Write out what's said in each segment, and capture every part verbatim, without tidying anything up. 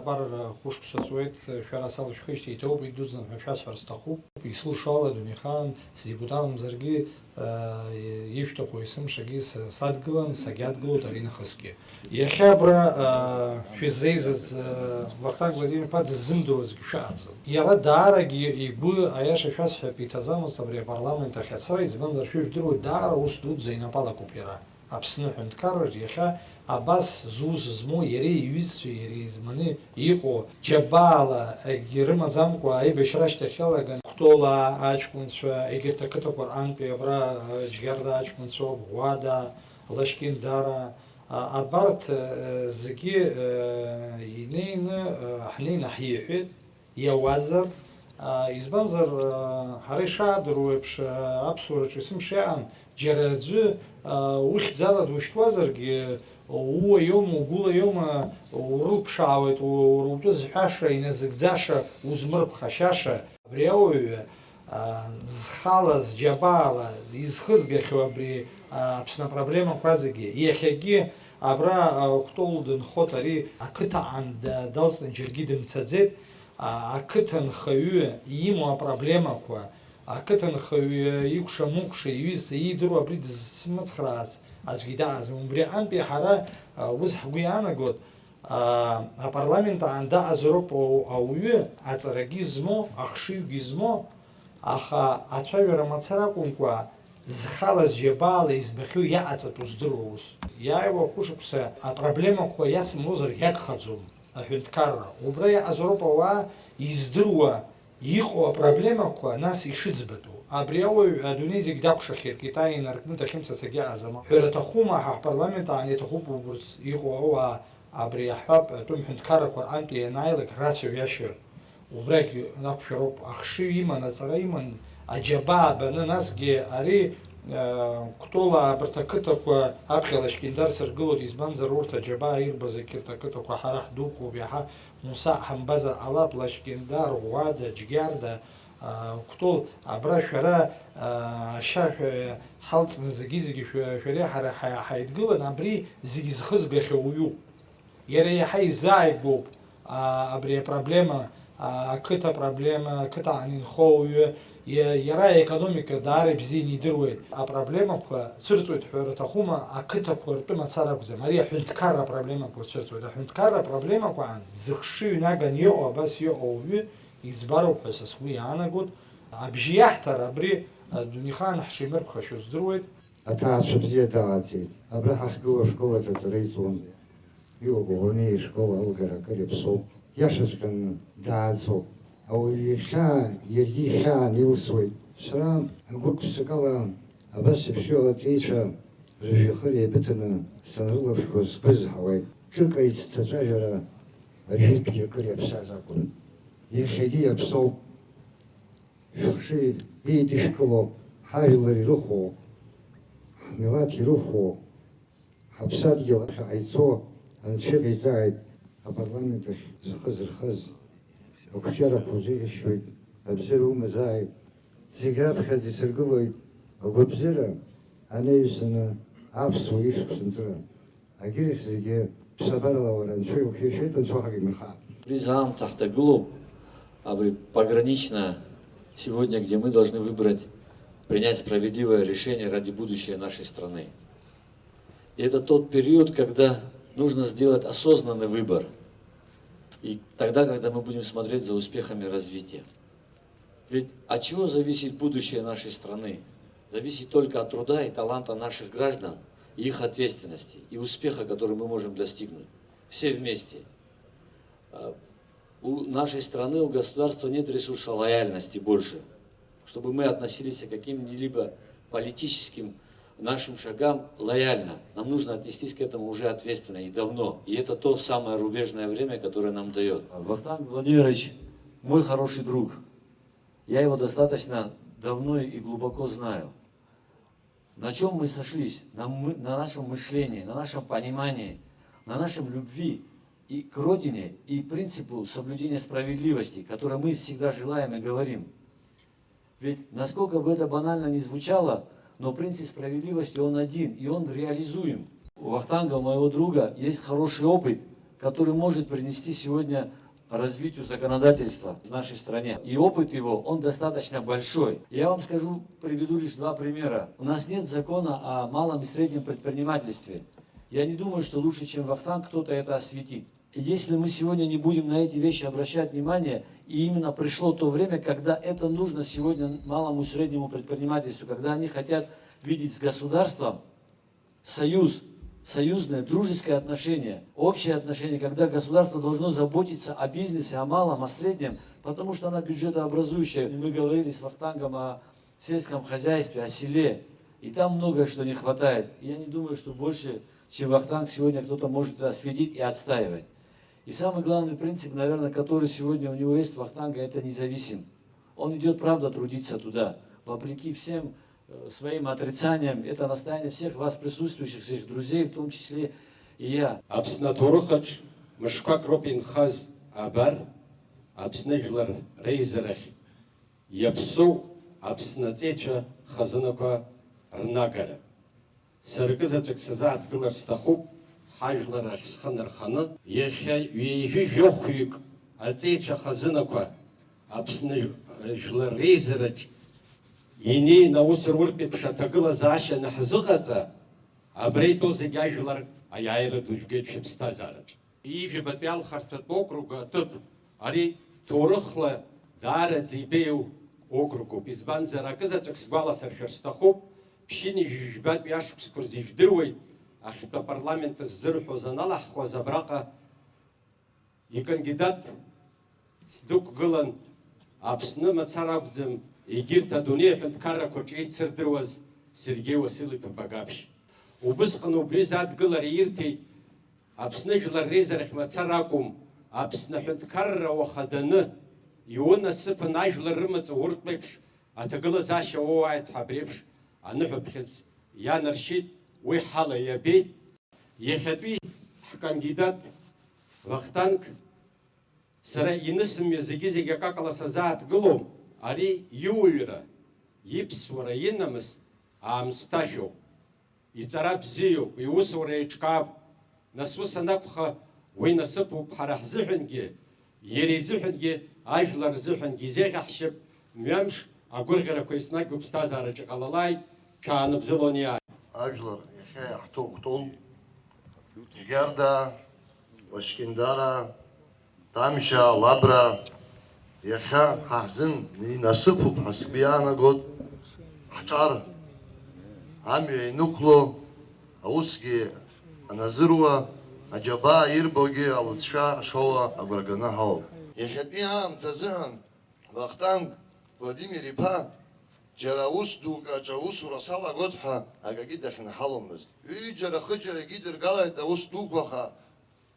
Абар, хәышықәса ҵуеит, шәара салышәхижьҭеи иҭабуп, идуӡӡан ҳәа шәасҳәар сҭахуп. Исылшо ала, адунеихаан сдепутатымзаргьы, ишәҭаху есымшагьы са-, садгылан, сагьадгылоит аринахысгьы. Иахьа абра, шәыззеизаз, Вахтанг Владимир-иԥа дыззымдыруазгьы шәаҟаӡам. Иара даарагьы игәы, аиаша шәасҳәап, иҭаӡамызт абри апарламент ахь ацара, избанзар, шәыжәдыруеит, даара ус дуӡӡа инапы алакуп иара. Аԥсны аҳәынҭқарраҿ иахьа абас зус змоу иареи иҩызцәеи иара изманы иҟоу џьабаала акгьы рымаӡамкәа аибашьра ашьҭахь иалаган Кәтолаа аҷкәынцәа, егьырҭ ақыҭақәа рҟынтәи абра, а, Џьгьарда аҷкәынцәа, Ӷәада, Лашькьындара, а, абарҭ, а, зегьы, а, инеины, а, ҳнеины ҳиҳәеит. Иауазар, а, избанзар, а, ҳара ишаадыруа еиԥш, а, аԥсуараҿы есымша иаан, џьара аӡәы, а, ухьӡала душьҭуазаргьы, ууаиоума, угәылаиоума, урылԥшаауеит, у-, уара утәы зҳәаша, иназыгӡаша, узмырԥхашьаша. Абри ауаҩы, а, зхала, зџьабаала изхызгахьоу абри, а, Аԥсны апроблемақәа зегьы. Иахьагьы абра, а, Кәтол дынхоит, ари ақыҭаҟан да-, далҵны џьаргьы дымцаӡеит. А, ақыҭанхаҩы имоу апроблемақәа, ақыҭанхаҩы икәша-мыкәша, иҩызцәа иидыруа абри дызсымыцхраац аӡәгьы дыҟаӡам. Убри аҟынтәи ҳара, а, ус ҳгәы иаанагоит, а, апарламент аан дыҟазароуп ау-, ауаҩы аҵарагьы змоу, ахшыҩгьы змоу, аха ацәажәара мацара акәымкәа, зхала, зџьабаала избахьоу иаҟаҵатәу здыруа ус. Иааиуа ахәышықәса апроблемақәа иацымлозар иагхаӡом. Аҳәынҭқарра. Убра иаҟазароуп ауаа издыруа иҟоу апроблемақәа нас ишыӡбатәу. Абри ауаҩ адунеи зегь дакәшахьеит, Китай инаркны дахьымцац агьаҟаӡам. Ҳәара аҭахума, ҳа ҳпарламент аан иаҭахуп убырҭ иҟоу ауаа, абри аҳәап, атәым ҳәынҭқаррақәа рҟынтәи ианааилак рацәажәашьа. Убрагь нақәшәароуп, ахшыҩ иман, аҵара иман, аџьабаа баны, насгьы ари, э, Кәтола абарҭ ақыҭақәа аԥхьа Лашькьындар сыргылоит, избанзар, урҭ аџьабаа ирбаз егьырҭ ақыҭақәа ҳара ҳдәықәлоуп, иаҳа Муса ҳамбазар ҟалап, Лашькьындар, Ӷәада, Џьгьарда, э, Кәтол, абра шәара, э, ашьа шәа-, ҳалҵны зегьы-зегьы шәа-, шәареи ҳареи ҳа-, ҳаидгылан, абри зегь зхызгахьоу уаҩуп. Иара иаҳа изааигәоуп, а, абри апроблема, а, ақыҭа проблема, ақыҭа анинхо ауаҩы, иа-, иара аекономика даара ибзианы идыруеит. Апроблемақәа цәырҵуеит ҳәа рҭахума, ақыҭақәа ртәы мацара акәӡам. Ари аҳәынҭқарра апроблемақәа цәырҵуеит. Аҳәынҭқарра апроблемақәа аан, зыхшыҩ наган иҟоу, абас иҟоу ауаҩы иӡбароуп ҳәа са сгәы иаанагоит. Абжьы иаҳҭар абри, а, дунеихаан ҳшеимырԥхашьо здыруеит. Аҭаацәа бзиа дааӡеит. Абра ҳахьгылоу ашкол аҿы аҵара иҵон. Иуа Коӷониа ишкол алгара акыр иаԥсоуп. Иашаҵәҟьаны дааӡоуп. Ауаҩы ихьаа, иаргьы ихьааны илсуеит. Сара агәык-ԥсыкала абас еиԥш иҟоу аҵеицәа рыжәҩахыр еибыҭаны санрылаԥшуа сгәы зҳауеит. Ҿыка ицҭаҵәажәара ажәытәгьы акыр иаԥсаз акәын. Иахьагьы иаԥсоуп. Шәыхшыҩ еидышәкыло, ҳажәлар ирыхәо, ҳмилаҭ ирыхәо, ҳаԥсадгьыл ахьаҟа ицо Анцәа иҟаиҵааит, апарламент ахь зхы зырхаз, ақәҿиарақәа узеиӷьасшьоит, абзиара умазааит. Зегь раԥхьаӡа исыргылоит агәабзиара анаҩсаны аԥсуа ишықәс анҵыра. Агьырахь зегьы ԥсабарала уара анцәа иухьыршеит, анцәа уахак имырхааит. Убри аамҭа ҳҭагылоуп, абри пограничная сегодня, где мы должны выбрать, принять справедливое решение ради будущего нашей страны. И это тот период, когда нужно сделать осознанный выбор. И тогда, когда мы будем смотреть за успехами развития. Ведь от чего зависит будущее нашей страны? Зависит только от труда и таланта наших граждан и их ответственности, и успеха, который мы можем достигнуть все вместе. А, у нашей страны, у государства нет ресурса лояльности больше, чтобы мы относились к каким-либо политическим нашим шагам лояльно. Нам нужно отнестись к этому уже ответственно и давно. И это то самое рубежное время, которое нам дает. Вахтанг Владимирович, мой хороший друг. Я его достаточно давно и глубоко знаю. На чем мы сошлись? На мы-, на нашем мышлении, на нашем понимании, на нашем любви и к родине, и принципу соблюдения справедливости, который мы всегда желаем и говорим. Ведь, насколько бы это банально ни звучало, но принцип справедливости, он один, и он реализуем. У Вахтанга, моего друга, есть хороший опыт который может принести сегодня развитию законодательства в нашей стране. И опыт его, он достаточно большой. Я вам скажу, приведу лишь два примера. У нас нет закона о малом и среднем предпринимательстве. Я не думаю, что лучше, чем Вахтанг, кто-то это осветит. Если мы сегодня не будем на эти вещи обращать внимание, и именно пришло то время, когда это нужно сегодня малому и среднему предпринимательству, когда они хотят видеть с государством союз, союзное, дружеское отношение, общее отношение, когда государство должно заботиться о бизнесе, о малом, о среднем, потому что она бюджетообразующая. Мы говорили с Вахтангом о сельском хозяйстве, о селе, и там многое что не хватает. Я не думаю, что больше, чем Вахтанг, сегодня кто-то может это осветить и отстаивать. И самый главный принцип, наверное, который сегодня у него есть, Вахтанга, это независим. Он идет, правда, трудиться туда, вопреки всем э, своим отрицанием. Это настояние всех вас присутствующих, всех друзей, в том числе и я. Аԥсны аҭоурыхаҿ мышқәак роуп инхаз абар, Аԥсны жәлар реизарахь иаԥсоу Аԥсны аҵеицәа хазынақәа рнагара. Сара акызаҵәык сазааҭгылар сҭахуп, ҳажәлар ахь схы нарханы, иахьа ҩажәи жәохәҩык аҵеицәа хазынақәа Аԥсны жәлар реизараҿ инеины аус руртә еиԥш аҭагылазаашьа анаҳзыҟаҵа, абра итәоу зегь ажәлар аиааира ду жәгеит шәыԥсҭазаараҿ. Ҩажәи жәабатәи алхарҭатә округ аҭыԥ, ари ҭоурыхла даараӡа ибеиоу округуп, избанзар, акызаҵәык сгәаласыршәар сҭахуп, ԥшьынҩажәи жәба-жәбатәи ашықәсқәа рзы ижәдыруеит, ахьтәы апарламент ззырҳәоз аналаҳхуаз абраҟа икандидат сдәықәгылан, Аԥсны мацара акәӡам, егьырҭ адунеи аҳәынҭқаррақәа рҿы еицырдыруаз Сергеи Уасил-иԥа Багаԥшь. Убысҟан убри задгылара ирҭеит Аԥсны жәлар реизарахь мацара акәым, Аԥсны аҳәынҭқарра уахаданы иунасыԥын ажәлар рымаҵ уртә еиԥш аҭагылазаашьа уоуааит ҳәа абри еиԥш аныҳәаԥхьыӡ ианаршьеит, уи ҳала иабеит. Иахьатәи ҳкандидат Вахтанг сара инысымҩа зегьы-зегьы акакала сазааҭгылом, ари иуаҩра, иԥсуара, инамыс аамсҭашәоуп. Иҵара бзиоуп, иусура еиҿкаап. Нас ус анакәха, уи насыԥуп ҳара ҳзыҳәангьы, иара изыҳәангьы, ажәлар рзыҳәангьы изеиӷьаҳшьап, мҩамш агәырӷьарақәа еснагь уԥсҭазаараҿ иҟалалааит, ҽаанбзиала иааи. Ажәлар иахьа иаҳҭо Кәтол, Џьгьардаа, Лашькьындараа, Тамшьаа, Лабраа, иахьа ҳа ҳзын инасыԥуп ҳәа сгәы иаанагоит, ҳҿар амҩа инықәло, аусгьы аназыруа, аџьабаа ирбогьы алыҵшәа шоуа агәра ганы ҳауп. Иахьатәи аамҭазыҳәан Вахтанг Владимир-иԥа џьара аус дук аҿы аусура салагоит ҳәа акагьы дахьынҳаломызт. Ҩыџьара-хыџьарагьы идыргалеит аус дуқәа, аха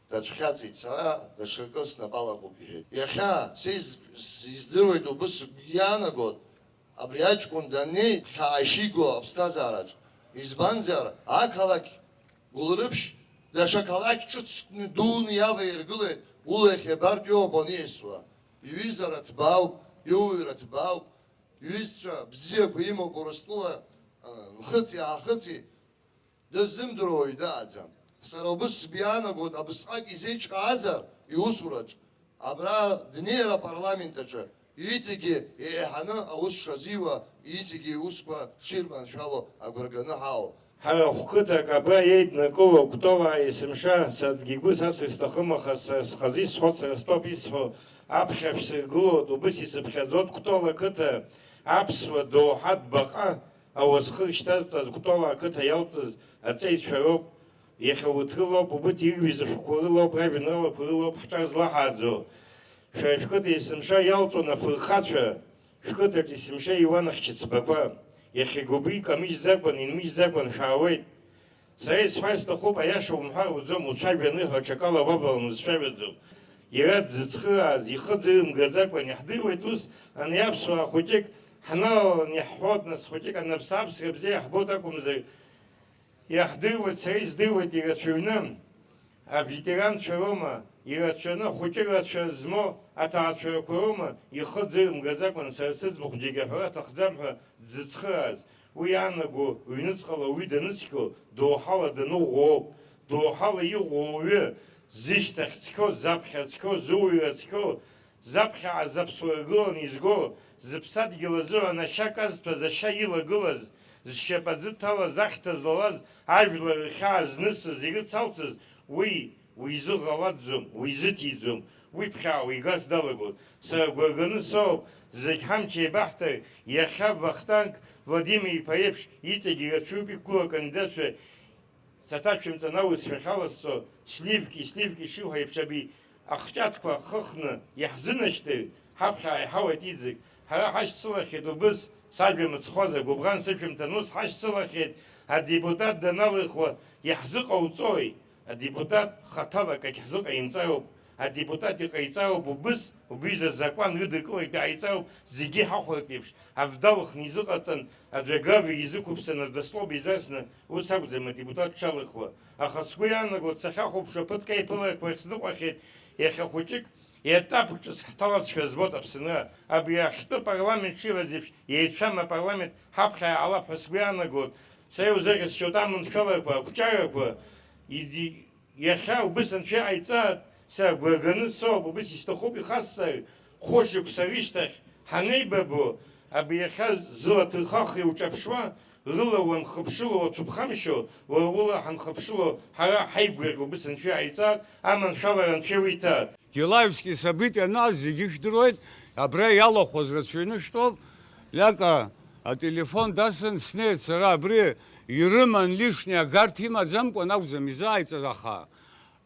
дацәхьаҵит, сара даҽакы снапы алакуп, иҳәеит. Иахьа са из-, издыруеит убыс сгәы иаанагоит, абри аҷкәын даннеи хьаа ишиго аԥсҭазаараҿ. Избанзар, ақалақь Гәылрыԥшь даҽа қалақь ҿыцкны дуны иаваиргылеит, ула иахьабартә иоуп аниасуа. Иҩызара ҭбаауп, иуаҩра ҭбаауп, иҩызцәа бзиақәа имоуп Урыстәыла, а, нхыҵи-аахыҵи. Дыззымдыруа уаҩ дыҟаӡам. Сара убыс сгәы иаанагоит, абысҟак изеиҿкаазар, иусураҿ, абра днеир апарламент аҿы, иҵегьы еиҳаны аус шазиуа, иҵегьы иусқәа ширманшәало агәра ганы ҳаауп. Ҳара хәқыҭак абра еиднакыло Кәтолаа есымша, саргьы игәы сасыр сҭахым, аха сара схазы исҳәо, сара стәоуп исҳәо, аԥхьа шәсыргылоит, убыс исыԥхьаӡоит Кәтола қыҭа, аԥсуа доуҳатә баҟа, ауасхыр шьҭазҵаз Кәтолаа қыҭа иалҵыз аҵеицәа роуп, иахьа урҭ рылоуп, убырҭ ирҩыз ашәҟәқәа рылоуп, ражәеинраалақәа рылоуп ҳҿар злаҳааӡо. Шәара шәқыҭа есымша иалҵуан афырхацәа, шәқыҭаҿ есымша иуан ахьчыцбақәа. Иахьагьы убри камыжьӡакәан, инмыжьӡакәан шәаауеит. Сара исҳәар сҭахуп, аиаша умҳәар уӡом, уцәажәа аныҳәа аҽакала уавалан узцәажәаӡом. Иара дзыцхырааз, ихы ӡырымгаӡакәан иаҳдыруеит ус, ани аԥсуаа хәыҷык ҳналалан иаҳҳәоит, нас хәыҷык анапсааԥсра бзиа иаҳбоит акәымзар, иаҳдыруеит, сара издыруеит ирацәаҩны, аветеранцәа роума, ирацәаны, ахәыҷы рацәа змоу аҭаацәарақәа роума, ихы ӡырымгаӡакәан сара сыӡбахә џьаргьы аҳәара аҭахӡам ҳәа дзыцхырааз, уи иаанаго, ҩныҵҟала уаҩы даныцқьо, доуҳала даныӷәӷәо ауп. Доуҳала иӷәӷәоу ауаҩы, Зышьҭахь цқьоу, заԥхьа цқьоу, зыуаҩра цқьоу, заԥхьаҟа заԥсуара гыланы изго, зыԥсадгьыл азыҳәан ашьа казҭәаз, ашьа илагылаз, зшьапаӡы ҭалаз, ахьҭа злалаз, ажәлар рхьаа знысыз, ирыцалцыз, уи, уизыӷалаӡӡом, уизыҭиӡом, уи ԥхьаҟа уигаз далагоит. Сара гәра ганы соуп, зегь ҳамч еибаҳҭар, иахьа Вахтанг Владимир-иԥа иеиԥш иҵегь ирацәоуп иқәгылоу акандидатцәа, саҭашәымҵан аус шәахьаласҵо, сливки, сливки шиҳәо еиԥш, аби ахҿаҭқәа хыхны иаҳзынашьҭыр, ҳаԥхьа иҳауеит иӡык. Ҳара ҳашьцылахьеит убыс, сажәа мыцхәазар, гәыбӷан сышәымҭан, ус ҳашьцылахьеит, адепутат даналихуа иаҳзыҟауҵои? Адепутат хаҭала акагь ҳзыҟаимҵароуп. Адепутат иҟаиҵароуп убыс, убри изы азакәан рыдыркылартә иааиҵароуп, зегьы ҳахәартә еиԥш, авдалхны изыҟаҵан, аӡәы агравий изықәыԥсан, аӡә астолб изарсны, ус акәӡам адепутат дшалихуа. Аха сгәы иаанагоит, сахьахәаԥшуа ԥыҭк аиԥыларақәа ахь сныҟәахьеит, иахьа хәыҷык етап ҿыц ҳҭалазшәа збоит Аԥсынра. Абри ахьтәы парламент шиҳәаз еиԥш, еицәам апарламент ҳаԥхьа иаалап ҳәа сгәы иаанагоит. Са иузыӷьасшьоит аманшәалақәа, ақәҿиарақәа, иди-, Иахьа убыс анцәа иҟаиҵааит, сара гәра ганы соуп, убыс исҭахуп ихасҵар, хәышықәса рышьҭахь ҳанеибабо, абри иахьа зыла ҭырхаха иуҿаԥшуа, рыла уанхыԥшыло уацәыԥхамшьо, уара ула ҳанхыԥшыло ҳара ҳаигәырӷьо убыс анцәа иҟаиҵааит, аманшәалара анцәа иуиҭааит. Гилаевски события анааз зегьы ижәдыруеит, абра иалахәыз рацәаҩны шәтәоуп, Лиака ателефон дасын снеит сара абри. Ирыман лишни агарҭ имаӡамкәан акәӡам изааиҵаз, аха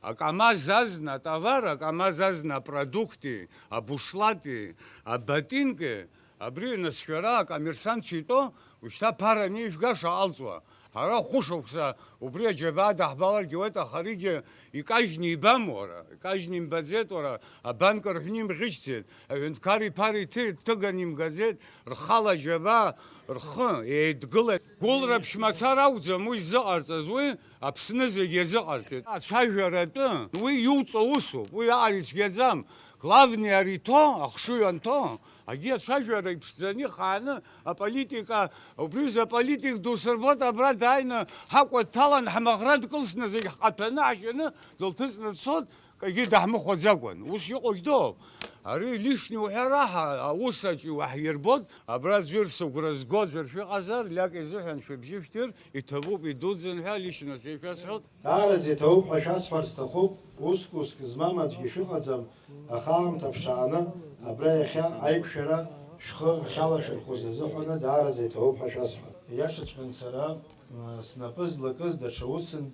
акамаз азна атовар, акамаз азна апродукти, абушлати, аботинки, абри насшәара акоммерсантцәа итәоу, ушьҭа ԥара анижәга шаҟа алҵуа. Ҳара хәышықәса убри аџьабаа даҳбаларгьы ауеит, аха аригьы икажьны ибам уара, икажьны имбаӡеит уара, абанк рҳәны имӷьычцеит, аҳәынҭқар иԥара иҭы-, иҭыганы имгаӡеит, рхала аџьабаа рхы еидгылеит. Гәылра ԥшь мацара акәӡам уи ззыҟарҵаз, уи Аԥсны зегь иазыҟарҵеит. Ацәажәара атәы, уи иуҵо усуп, уи аҟара ицәгьаӡам. Главное ари иҭо, ахшыҩ анҭо, агьи ацәажәара иԥшӡаны ихааны аполитика, убри рзы аполитик ду сырбоит, абра дааины ҳакәа дҭалан, ҳмаӷра дкылсны зегь ҳҟаҭәаны ҳшьаны дылҭыҵны дцоит, кагьы даҳмыхәаӡакәан. Ус иҟоу џьдоуп. Ари лишни уҳәар аҳа, аус аҿы уаҳирбоит, абра аӡәыр сыгәра зго аӡәыр шәыҟазар, Лиак изыҳәан шәыбжьы шәҭыр, иҭабуп, идуӡӡан ҳәа личность ишәасҳәоит. Даараӡа иҭабуп ҳәа шәасҳәар сҭахуп, уск-уск змам аӡәгьы шәыҟаӡам, аха аамҭа ԥшааны абра иахьа аиқәшәара шәхы ахьалашәырхәыз азыҳәаны даараӡа иҭабуп ҳәа шәасҳәап. Ииашаҵәҟьаны сара, м, снапы злакыз даҽа усын,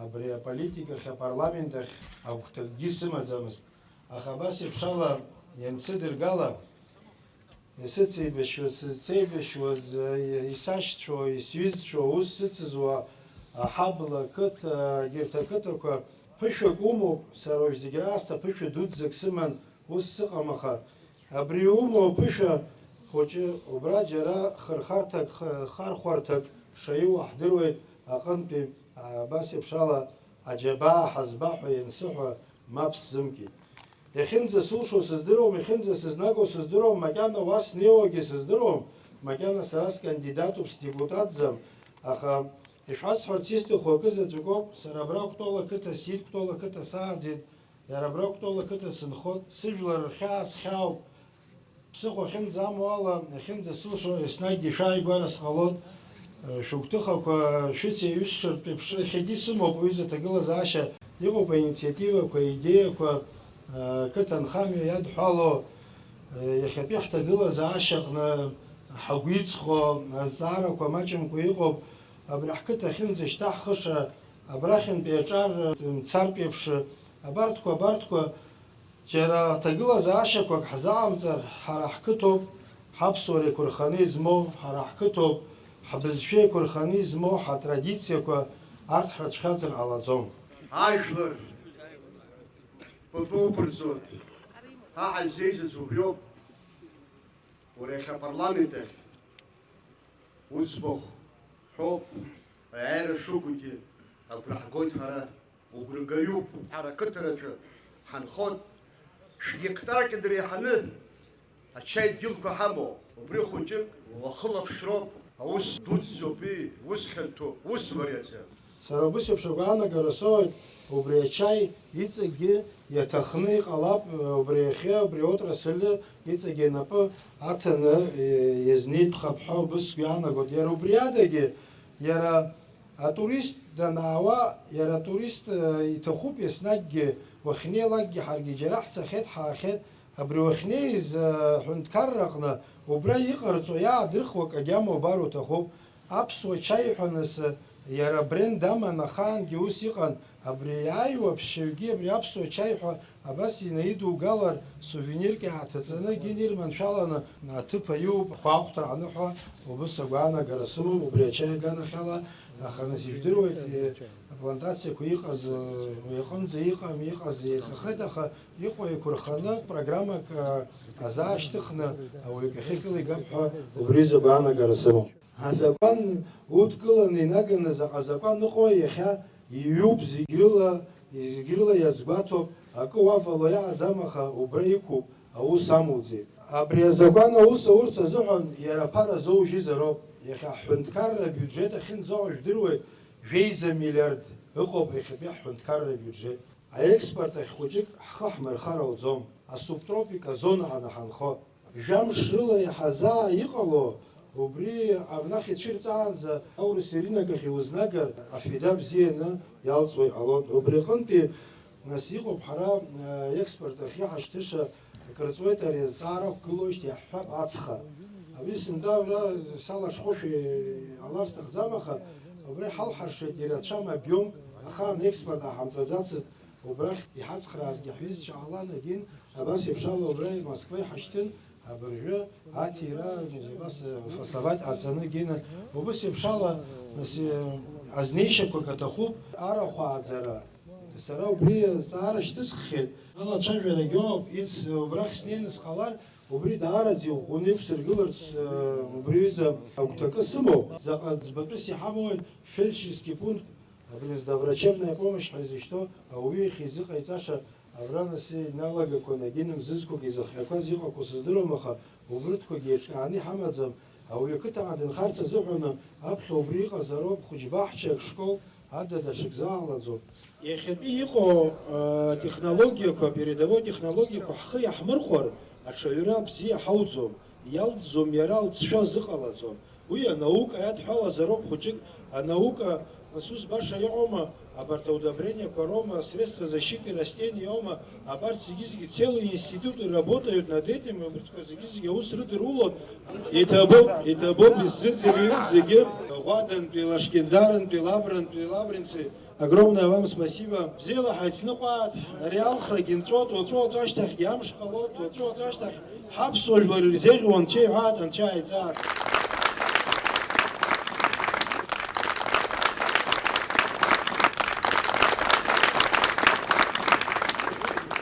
абри аполитикахь, апарламент ахь агәҭакгьы сымаӡамызт, аха абас еиԥш ала иансыдыргала, Исыцеибашьуаз, сызцеибашьуаз, исашьцәоу, исҩызцәоу, ус сыцызуа, аҳабла ақыҭа, егьырҭ ақыҭақәа, ԥышәак умоуп, сара уажә зегь раасҭа ԥышәа дуӡӡак сыман, ус сыҟам, аха абри иумоу аԥышәа хәыҷы, убра џьара хырхарҭак, х-, хархәарҭак шаиуа ҳдыруеит аҟынтәи, абас еиԥш ала аџьабаа ҳазба ҳәа иансыҳәа, мап сзымкит. Иахьынӡасылшо сыздыруам, иахьынӡасызнаго сыздыруам, макьана уа снеиуагьы сыздыруам, макьана сара скандидатуп, сдепутатӡам, аха ишәасҳәарц исҭаху акы заҵәык ауп, сара абра Кәтол ақыҭа сиит, Кәтол ақыҭа сааӡеит, иара абра Кәтол ақыҭа сынхоит, сыжәлар рхьаа схьаауп, Ԥсыхәа ахьынӡамоу ала, иахьынӡасылшо, еснагьгьы шәааигәара сҟалоит. Шәыгәҭыхақәа шәыцеиҩысшартә еиԥш, иахьагьы исымоуп уаҩы изы аҭагылазаашьа. Иҟоуп аинициативақәа, аидеиақәа, ақыҭанхамҩа иадҳәало, иахьатәи ҳҭагылазаашьаҟны ҳагәиҵхо азҵаарақәа маҷымкәа иҟоуп. Абри ҳқыҭа ахьынӡашьҭаҳхыша, абрахьынтәи аҿар мцартә еиԥш, абарҭқәа, абарҭқәа, Џьара ҭагылазаашьақәак ҳзаҟамҵар, ҳара ҳқыҭоуп ҳаԥсуара еиқәырханы измоу, ҳара ҳқыҭоуп ҳбызшәа еиқәырханы измоу, ҳатрадициақәа, арҭ ҳрыцәхьаҵыр ҟалаӡом. Ажәлар пату уқәырҵоит, ҳа ҳаззеизаз убриоуп. Уара иахьа апарламент ахь уӡбахә ҳәоуп, аиааира шугогьы агәра ҳгоит ҳара. Угәра гаҩуп, ҳара ақыҭараҿы ҳанхоит, шәгектарк дреиҳаны ачаи дгьылқәа ҳамоуп. Убри хәыҷык уахылаԥшроуп, аус дуӡӡоуп, ус хьанҭоуп, ус мариаӡам. Сара убыс еиԥш агәаанагара соуеит, убри ачаи иҵегьгьы иаҭахны иҟалап, убри иахьа, убри отрасль иҵегьгьы инапы аҭаны, е, иазнеитәхап ҳәа убыс сгәы иаанагоит. Иара убри адагьы, иара атурист данаауа, иара атурист, е, иҭахуп еснагьгьы, уахьнеилакгьы ҳаргьы џьара ҳцахьеит, ҳаахьеит, абри уахьнеиз, э, ҳәынҭқарраҟны убра иҟарҵо, иаадырхуа акагьы амоу убар уҭахуп. Аԥсуа чаи ҳәа нас, иара абренд аман, ахаангьы ус иҟан. Абри иааиуа ԥшьаҩгьы абри аԥсуа чаи ҳәа абас инаидугалар, сувенирк иааҭаҵаны, егьин ирманшәаланы аҭыԥ аиуп, хәаахәҭра аныҳәа, убыс агәаанагара сымоуп, убри ачаи аганахьала, аха нас ижәдыруеит, э, аплантациақәа иҟаз, э, уи аҟынӡа иҟам, иҟаз еиҵахеит, аха иҟоу еиқәырханы, программак, а, азаашьҭыхны ауаҩы иахьа икылигап ҳәа убри изы агәаанагара сымоуп. Азакәан удкыланы инаганы заҟа закәан ыҟоу иахьа иҩуп, зегь рыла, зегь рыла иазгәаҭоуп, акы уавало иаҟаӡам, аха убра иқәуп, аус амуӡеит. Абри азакәан аус аурц азыҳәан иара аԥара зоужьызароуп. Иахьа ҳҳәынҭқарра абиуџьет ахьынӡауа жәдыруеит, жәеиза миллиард ыҟоуп иахьатәи ҳҳәынҭқарра абиуџьет. Аекспорт ахь хәыҷык ҳхы ҳмырхар ауӡом, асубтропика азонаҟны ҳанхо. Жәамш рыла иаҳа заа иҟало, убри абнахь ицәырҵаанӡа аурыс иринок ахь иузнагар, афида бзианы иалҵуа иҟалоит. Убри аҟынтәи, нас, иҟоуп ҳара, э, аекспорт ахь иҳашьҭыша, акрыҵуеит ари азҵаара ақәгылоижьҭеи иаҳҳәап ацха. Абри сынтәа абра салаҽхәошәа иҟалар сҭахӡам, аха убра иҳалҳаршеит ирацәам обиомк, ахаан експорт ааҳамҵаӡацызт. Убрахь иҳацхраазгьы ҳҩызцәа ҟалан, егьин, абас еиԥш ала убра Москва иҳашьҭын, абыржәы аҭира, абас, фасовать ҟаҵаны, егьин, убыс еиԥш ала, нас, азнеишьақәак аҭахуп, арахә ааӡара. Сара убри азҵаара шьҭысххьеит. Алацәажәарагьы ыҟоуп, ес убрахь снеины сҟалар, убри даараӡа иӷәӷәаны иқәсыргыларц, убри аҩыза агәҭакы сымоуп. Заҟа ӡбатәыс иҳамои фельдшерский пункт? Абри азы доврачебная помощь ҳәа изышьҭоу ауаҩы ихы изыҟаиҵаша абра нас иналагақәа, егьин, мзызқәак изыхҟьақәаз иҟақәоу сыздыруам, аха убырҭқәагьы еиҿкааны иҳамаӡам. Ауаҩы ақыҭаҟны дынхарц азыҳәаны аԥхьа убри иҟазароуп, хәыҷ баҳчак, школ ада даҽакзаалаӡом. Иахьатәи иҟоу, а, технологиақәа, передовой технологиақәа ҳхы иаҳмырхәар, аҽаҩра бзиа ҳауӡом, иалҵӡом иара алҵшәа зыҟалаӡом. Уи анаука иадҳәалазароуп хәыҷык, анаука, нас ус баша иҟоума, абарҭ аудобрениақәа роума, средства защиты растений аума, абарҭ зегьы-зегьы целые институты работают над этим, абарҭқәа зегьы-зегьы аус рыдырулон. Иҭабуп, иҭабуп, исзыӡырҩыз зегьы, Ӷәадантәи, Лашкьындарантәи, Лабрантәи, Лабринци. Огромное вам спасибо. Бзиала ҳаицныҟәааит, ари алхрагьы нҵәот, уаҵәы-уаҵәы ашьҭахьгьы амш ҟалот, уаҵәы-уаҵәы ашьҭахь ҳаԥсуа жәлар ирзеиӷьу Анцәа иҳәаат, Анцәа ҳаиҵаат.